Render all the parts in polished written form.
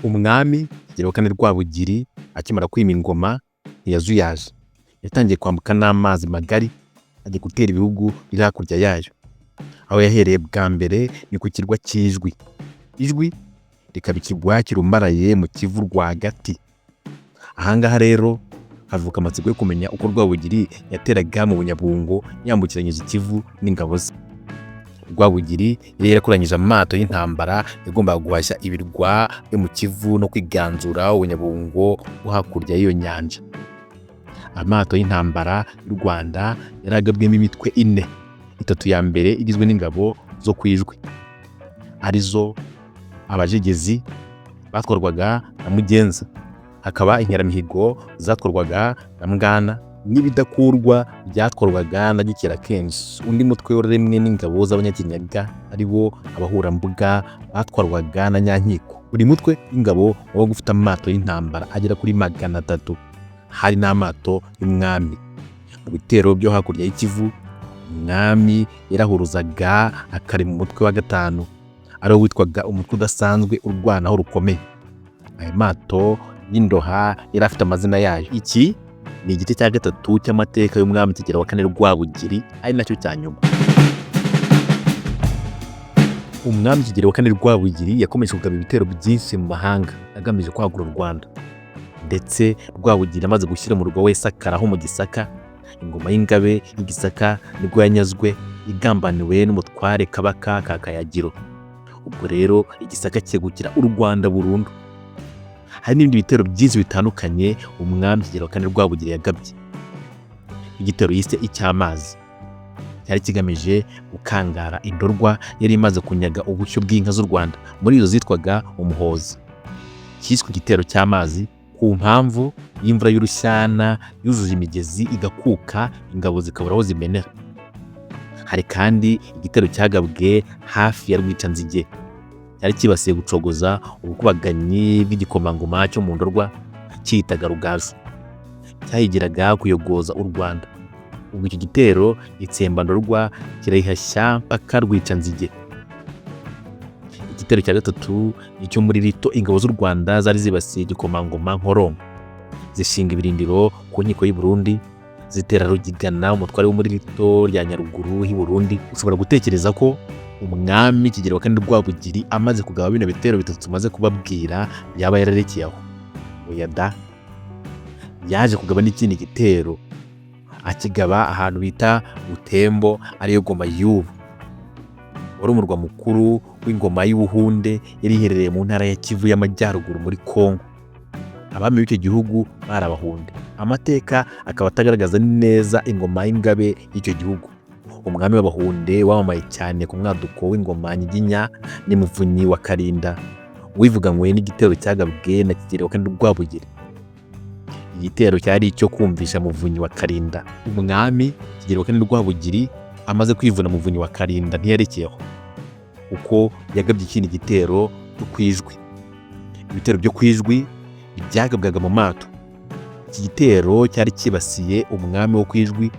Umwami Kigeli wa kane Rwabugiri akimara kwima ingoma ntiyazuyaje, yatangiye kwambuka n'amazi magari ajya gutera ibihugu biri hakurya yayo. Aho yahereye bwa mbere ni ku kirwa cy'Ijwi. Ijwi rikaba ikirwa kirumbaraye mu Kivu rwagati. Aha ngaha rero havuka amatsiko yo kumenya uko Rwabugiri yateraga mu Bunyabungo yambukiranyije Ikivu n'ingabo ze. Rwabugiri yari yarakoranyije amato y'intambara yagombaga guhashya ibirwa byo mu Kivu no kwiganzura Ubunyabungo bwo hakurya y'iyo nyanja. Amato y'intambara y'u Rwanda yari agabwemo imitwe ine, itatu ya mbere igizwe n'ingabo zo ku Ijwi, arizo Abajegezi batwarwaga na Mugenza, hakaba Inkeramihigo zatwarwaga na Mbwana n'ibidakurwa byatwarwaga na Gikerakenshi. Undi mutwe waremwe n'ingabo z'Abanyakinyaga ari bo Abahurambuga batwarwaga na Nyankiko. Buri mutwe w'ingabo wabaga ufite amato y'intambara agera kuri 300, hari n'amato y'umwami. Mu bitero byo hakurya y'Ikivu, umwami yarahuruzaga akarema umutwe wa gatanu, ariwo witwaga umutwe udasanzwe urwanaho rukomeye. Ayo mato y'indoha yari afite amazina yayo. Iki ni igice cya gatatu cy'amateka y'umwami Kigeli wa kane Rwabugiri, ari nacyo cya nyuma. Umwami Kigeli wa kane Rwabugiri yakomeje kugaba ibitero byinshi mu mahanga agamije kwagura u Rwanda. Ndetse Rwabugiri amaze gushyira umurwa we Sakara ho mu Gisaka, ingoma y'ingabe y'i Gisaka nibwo yanyazwe igambaniwe n'umutware Kabaka ka Kayagiro. Ubwo rero Igisaka cyegukira u Rwanda burundu. Hari n'ibindi bitero byinshi bitandukanye umwami Kigeli wa kane Rwabugiri yagabye. Igitero yise icy'amazi cyari kigamije gukangara Indorwa yari imaze kunyaga ubushyo bw'inka z'u Rwanda, muri izo zitwaga Umuhozi. Cyiswe igitero cy'amazi ku mpamvu y'imvura y'urushyana yujuje imigezi igakuka, ingabo zikabura aho zimenera. Hari kandi igitero cyagabwe hafi ya Rwicanzige, cyari cyibasiye gucogoza ubukubaganyi bw'igikomangoma cyo mu Ndorwa cyiyitaga Rugaju, cyahigiraga kuyogoza u Rwanda. Ubwo icyo gitero gitsemba Ndorwa kirayihashya mpaka Rwicanzige. Igitero cya gatatu ni icyo muri Rito, ingabo z'u Rwanda zari zibasiye igikomangoma Nkoronko, zishinga ibirindiro ku nkiko y'i Burundi, zitera Rugigana umutware wo muri Rito rya Nyaruguru h'i Burundi. Ushobora gutekereza ko umwami Kigeli wa kane Rwabugiri amaze kugaba bino bitero bitatu tumaze kubabwira yaba yararekeye aho. Oya da, yaje kugaba n'ikindi gitero, akigaba ahantu bita Butembo, ariyo Goma y'ubu. Wari umurwa mukuru w'ingoma y'Ubuhunde, yari iherereye mu ntara ya Kivu y'Amajyaruguru muri Kongo. Abami b'icyo gihugu bari Abahunde. Amateka akaba atagaragaza neza ingoma y'ingabe y'icyo gihugu. Umwami w'Abahunde wamamaye cyane ku mwaduko w'ingoma Nyiginya ni Muvunyi wa Karinda, wivuganywe n'igitero cyagabwe na Kigeli wa kane Rwabugiri. Igitero cyari icyo kumvisha Muvunyi wa Karinda. Umwami Kigeli wa kane Rwabugiri amaze kwivuna Muvunyi wa Karinda ntiyarekeyeho, kuko yagabye ikindi gitero cyo ku Ijwi. Ibitero byo ku Ijwi byagabwaga mu mato. Iki gitero cyari cyibasiye umwami wo ku Ijwi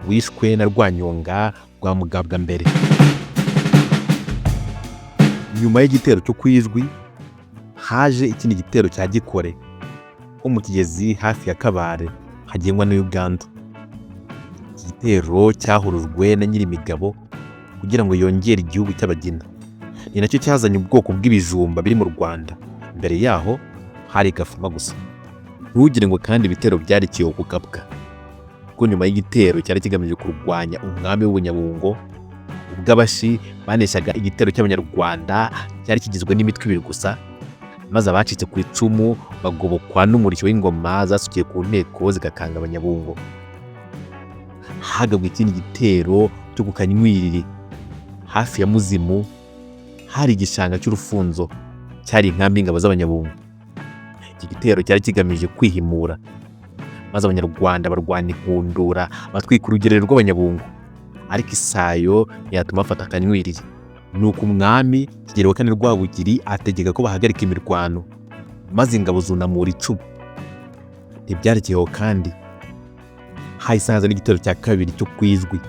wishwe na Rwanyonga rwa Mugabwa mbere. Nyuma y'igitero cyo ku Ijwi haje ikindi gitero cya Gikore ho mu Kigezi hafi ya Kabare hagengwa na Uganda. Iki gitero cyahurujwe na Nyirimigabo kugira ngo yongere igihugu cy'Abagina. Ni nacyo cyazanye ubwoko bw'ibijumba biri mu Rwanda. Mbere yaho hari gafuma gusa. Ntugire ngo kandi ibitero byarekewe kugabwa, kuko nyuma y'igitero cyari kigamije kurwanya umwami w'Ubunyabungo, ubwo Abashi baneshaga igitero cy'Abanyarwanda cyari kigizwe n'imitwe ibiri gusa, maze abacitse ku icumu bagobokwa n'umurishyo w'ingoma zasukiye ku nteko zigakanga Abanyabungo. Hagabwe ikindi gitero cyo ku Kanywiriri hafi ya Muzimu, hari igishanga cy'urufunzo cyari inkambi y'ingabo z'Abanyabungo. Iki gitero cyari kigamije kwihimura, maze Abanyarwanda barwana inkundura batwika urugerero rw'Abanyabungo, ariko isayo ntiyatuma bafata Akanywiriri. Nuko umwami Kigeli wa kane Rwabugiri ategeka ko bahagarika imirwano, maze ingabo zunamura icumu. Ntibyarekeyeho kandi, hahise haza n'igitero cya kabiri cyo ku Ijwi.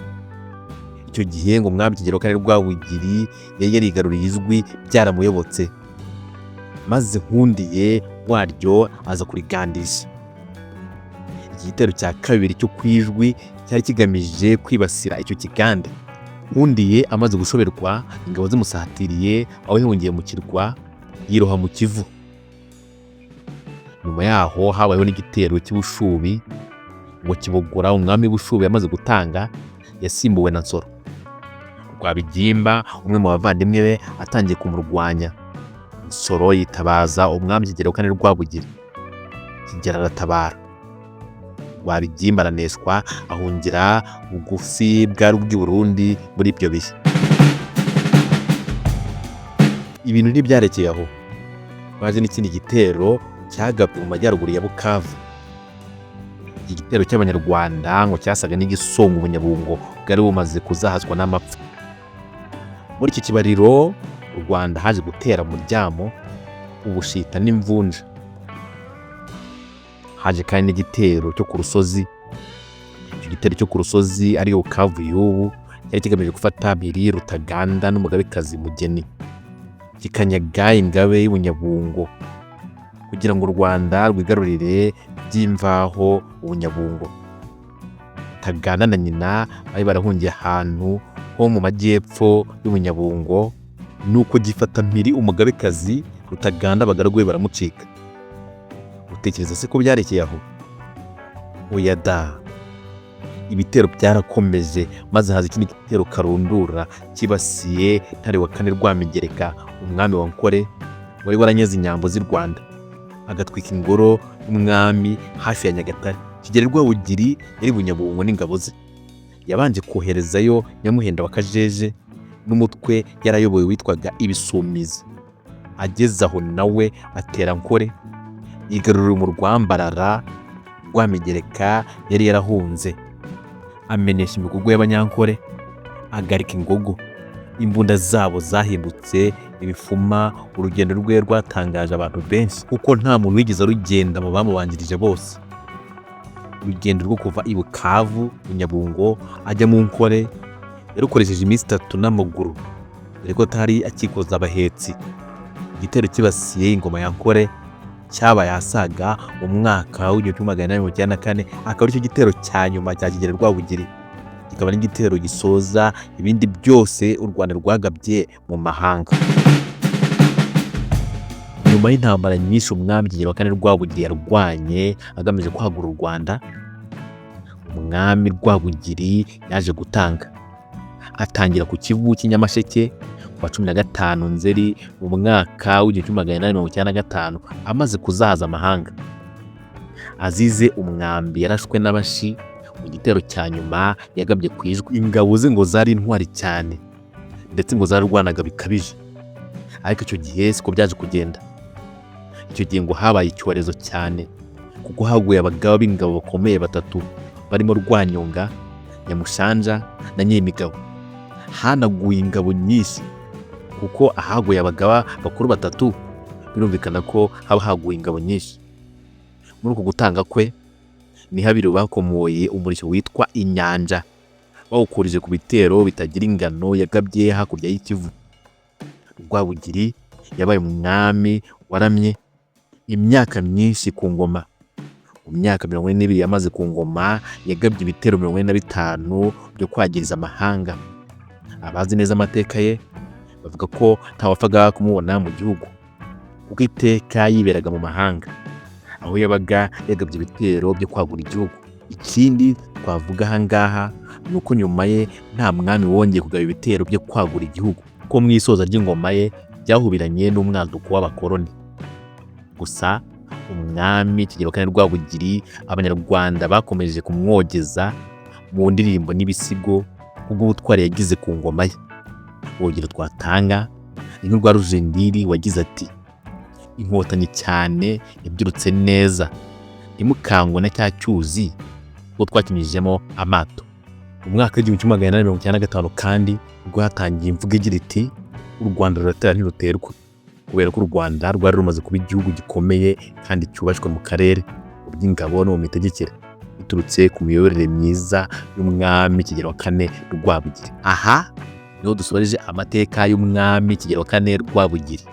Icyo gihe ngo umwami Kigeli wa kane Rwabugiri yari yarigaruriye Ijwi byaramuyobotse. Maze Nkundiye waryo aza kurigandisha. Iki gitero cya kabiri cyo ku Ijwi cyari kigamije kwibasira icyo kigande. Nkundiye amaze gushoberwa ingabo zimusatiriye, aho yahungiye mu kirwa yiroha mu Kivu. Nyuma yaho habayeho n'igitero cy'Ubushubi ngo kibogora. Umwami w'Ubushubi yamaze gutanga, yasimbuwe na Nsoro Rwabigimba, umwe mu bavandimwe be atangiye kumurwanya. Nsoro yitabaza umwami Kigeli wa kane Rwabugiri. Kigeli aratabara, Rwabigimba araneshwa, ahungira bugufi bwari ubw'i Burundi muri ibyo bihe. Ibintu ntibyarekeye aho, haje n'ikindi gitero cyagabwe mu majyaruguru ya Bukavu. Iki gitero cy'Abanyarwanda ngo cyasaga n'igisonga Ubunyabungo bwari bumaze kuzahazwa n'amapfa. Muri iki kibariro u Rwanda haje gutera muryamo, ubushita n'imvunja. Haje kandi n'igitero cyo ku Rusozi. Icyo gitero cyo ku Rusozi, ariyo Bukavu y'ubu, cyari kigamije gufata Mpiri Rutaganda n'umugabekazi Mugeni, kikanyaga ingabe y'Ubunyabungo kugira ngo u Rwanda rwigarurire by'imvaho Ubunyabungo. Rutaganda na nyina bari barahungiye ahantu ho mu majyepfo y'Ubunyabungo, nuko gifata mpiri umugabekazi Rutaganda, abagaragu be baramucika. Utekereza se ko byarekeye aho? Oya da, ibitero byarakomeje, maze haza ikindi gitero karundura cyibasiye Ntare wa kane Rwamigereka, umwami wa Nkore wari waranyaze inyambo z'i Rwanda, agatwika ingoro y'umwami hafi ya Nyagatare. Kigeli Rwabugiri yari Bunyabungo n'ingabo ze. Yabanje koherezayo Nyamuhenda wa Kajeje n'umutwe yarayoboye witwaga Ibisumizi. Ageze aho nawe atera Nkore, yigarurira umurwambarara Rwamigereka yari yarahunze, amenesha imigogo y'Abanyankore, agarika ingogo. Imbunda zabo zahindutse ibifuma. Urugendo rwe rwatangaje abantu benshi, kuko nta muntu wigeze arugenda mu bamubanjirije bose. Urugendo rwo kuva i Bukavu Bunyabungo ajya mu Nkore yarukoresheje iminsi 3 n'amaguru, dore ko atari akikoza abahetsi. Igitero cyibasiye ingoma ya Nkore cyabaye ahasaga mu mwaka w'1894, akaba aricyo gitero cya nyuma cya Kigeli Rwabugiri, kikaba n'igitero gisoza ibindi byose u Rwanda rwagabye mu mahanga. Nyuma y'intambara nyinshi umwami Kigeli wa kane Rwabugiri yarwanye agamije kwagura u Rwanda, umwami Rwabugiri yaje gutanga, atangira ku Kivu cy'i Nyamasheke ku wa 15 Nzeri mu mwaka w'1895, amaze kuzahaza amahanga, azize umwambi yarashwe n'Abashi mu gitero cya nyuma yagabye ku Ijwi. Ingabo ze ngo zari intwari cyane, ndetse ngo zararwanaga bikabije, ariko icyo gihe siko byaje kugenda. Icyo gihe ngo habaye icyorezo cyane, kuko haguye abagaba b'ingabo bakomeye batatu barimo Rwanyonga, Nyamushanja na Nyemigabo. Hanaguye ingabo nyinshi, kuko ahaguye abagaba bakuru batatu birumvikana ko haba haguye ingabo nyinshi. Muri uku gutanga kwe niho abiru bakomoye umurishyo witwa inyanja, bawukurije ku bitero bitagira ingano yagabye hakurya y'Ikivu. Rwabugiri yabaye umwami waramye imyaka myinshi ku ngoma. Mu myaka 42 yamaze ku ngoma yagabye ibitero 45 byo kwagiriza amahanga. Abazi neza amateka ye bavuga ko ntawapfaga kumubona mu gihugu, kuko iteka yiberaga mu mahanga aho yabaga yagabye ibitero byo kwagura igihugu. Ikindi twavuga aha ngaha ni uko nyuma ye nta mwami wongeye kugaba ibitero byo kwagura igihugu, kuko mu isoza ry'ingoma ye byahubiranye n'umwaduko w'abakoloni. Gusa umwami Kigeli wa kane Rwabugiri, Abanyarwanda bakomeje kumwogeza mu ndirimbo n'ibisigo kubw'ubutwari yagize ku ngoma ye. Urugero twatanga ni nk'urwa Rujindiri wagize ati: "Inkotanyi cyane yabyirutse neza, ntimukangwe na cya cyuzi kuko twakinyujijemo amato." Mu mwaka w'1895 kandi ubwo hatangiye imvugo igira iti: "U Rwanda ruratera ntiruterwa", kubera ko u Rwanda rwari rumaze kuba igihugu gikomeye kandi cyubashywe mu karere mu by'ingabo no mu mitegekere, biturutse ku miyoborere myiza y'umwami Kigeli wa kane Rwabugiri. Aha niho dusoreje amateka y'umwami Kigeli wa kane Rwabugiri.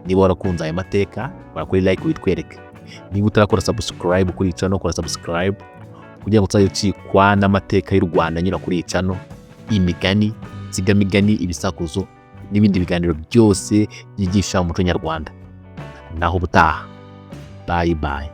Niba warakunze aya mateka, kora kuri like witwereke. Niba utarakora subscribe kuri iyi channel, kora subscribe kugira ngo utazajya ucikwa n'amateka y'u Rwanda anyura kuri iyi channel, imigani, insigamigani, ibisakuzo n'ibindi biganiro byose byigisha umuco nyarwanda. Naho ubutaha, bye bye.